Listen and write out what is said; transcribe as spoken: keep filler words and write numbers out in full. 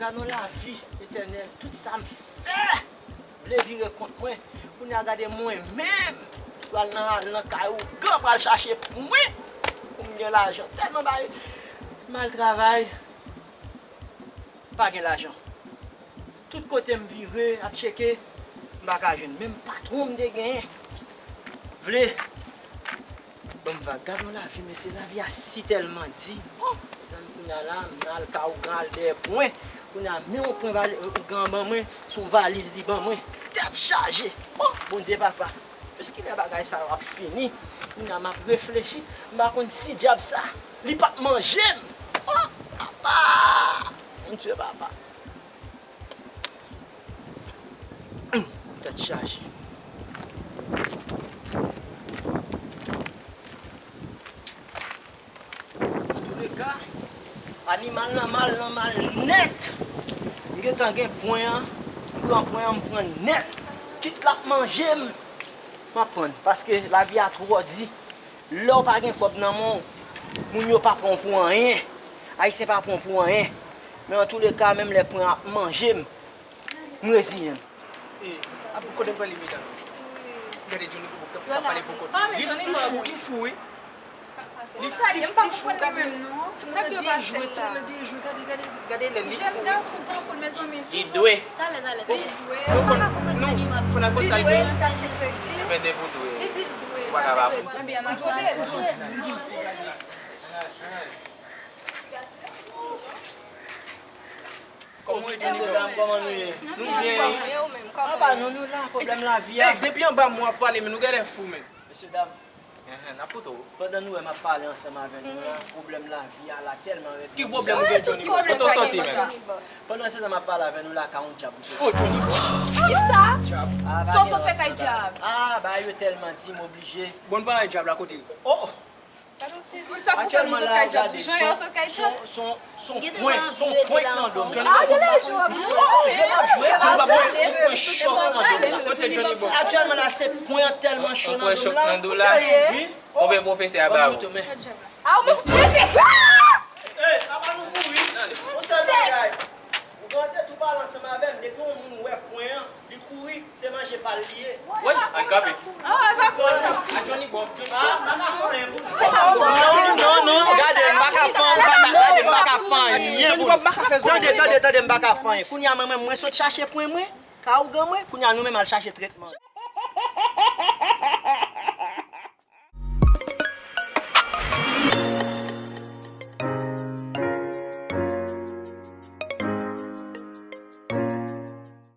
Gad yon lavi, Etènèl, tout sa m fè vle vire kont mwen. Kounye a gade mwen menm, pral nan, al nan kay ougan, pral chache pwen pou m gen lajan. Tèlman bagay, m al travay, pa gen lajan. Tout kote m vire, ap tcheke, m pa ka jwenn. Menm patwon m te genyen vle ban m vag. Gad yon lavi, mesye, lavi a si tèlman di. Oh, mezanmi, kounye a la, m al kay ougan, al dèyè pwen. Kounye a, men yon pwen vali-, ougan ban mwen, se yon valiz li ban mwen. Tèt chaje. Oh, Bondye papa, jiskilè bagay sa yo ap fini? Kounye a, m ap reflechi, m pa konn si dyab sa, li p ap manje m. Oh, papa! Bondye papa. Tèt chaje. Antouleka, animal nan mal, nan mal nèt. M gentan gen pwen an, m pran pwen an, m pran nèt. Kit l ap manje m, m ap pran. Paske lavi a twò di. Lè w pa gen kòb nan men w, moun yo pa pran w pou anyen. Ayisyen pa pran w pou anyen. Men antouleka, menm lè pwen an ap manje m, m reziyen m. E, ap kote m prale, medam? Gade Johnny Bobo k ap pale bòkòt. Li, li fou, li fou, wi. Li fou, li fou, gade. Timoun nan dejwe, timoun nan dejwe, gade, gade, gade lè li fou. Li dwe. Talè, talè, talè. Li dwe. Nou fò n, nou fò n al konsa, li dwe. Li dwe. Li di l dwe. Ou pa ka pa fou. Ebyen, m a kote. Kòman w ye, mesye dam, kòman nou ye? Nou byen, wi. Apa, nou, nou la, pwoblèm lavi a. Ey, depi anba mwen w ap pale, men nou genlè fou, men. Mesye dam, Enhen, n ap koute w. Pandan nou wè m ap pale ansanm avè nou la, pwoblèm lavi a la tèlman rèd. Ki pwoblèm ou gen, Johnny? Kote w soti menm? Pandan se tan m ap pale avè nou la, ka yon djab ou soti. Oh, Johnny. Kisa? Djab. Ah, sa w sot fè kay djab? Ah, bagay yo tèlman di, m oblije. Bon, bagay djab la, kote l? Oh! Sa pou fè nou sot kay djab? Jan yo sot kay djab? Son, son, son pwen, son pwen nan do m. Johnny Bobo. Oh, jwe m ap jwe. Johnny Bobo, yon pwen chòk nan do m. Kote Johnny Bobo? Aktyèlman la, se pwen an tèlman cho nan do m la. Wi. Konbyen pwofesè a ba ou? Ah, ou menm, mete. Ey, apa nou kouri? Yon sèl bagay. Ou gentan tou pale ansanm avè m, depi yon moun wè pwen an, li kouri, se manje pa l li ye. Wi, ann kanpe. Ah, e pa kouri. A Johnny Bob, Johnny Bob. Ah, m pa ka fè anyen pou. Non, non, non, gade, m pa ka fè anyen, m pa ka, gade, m pa ka fè anyen pou. Tande, tande, tande, m pa ka fè anyen. Kounye a, mwen, mwen, mwen sot chache pwen mwen, ka ougan mwen, kounye a, nou menm al chache tretman.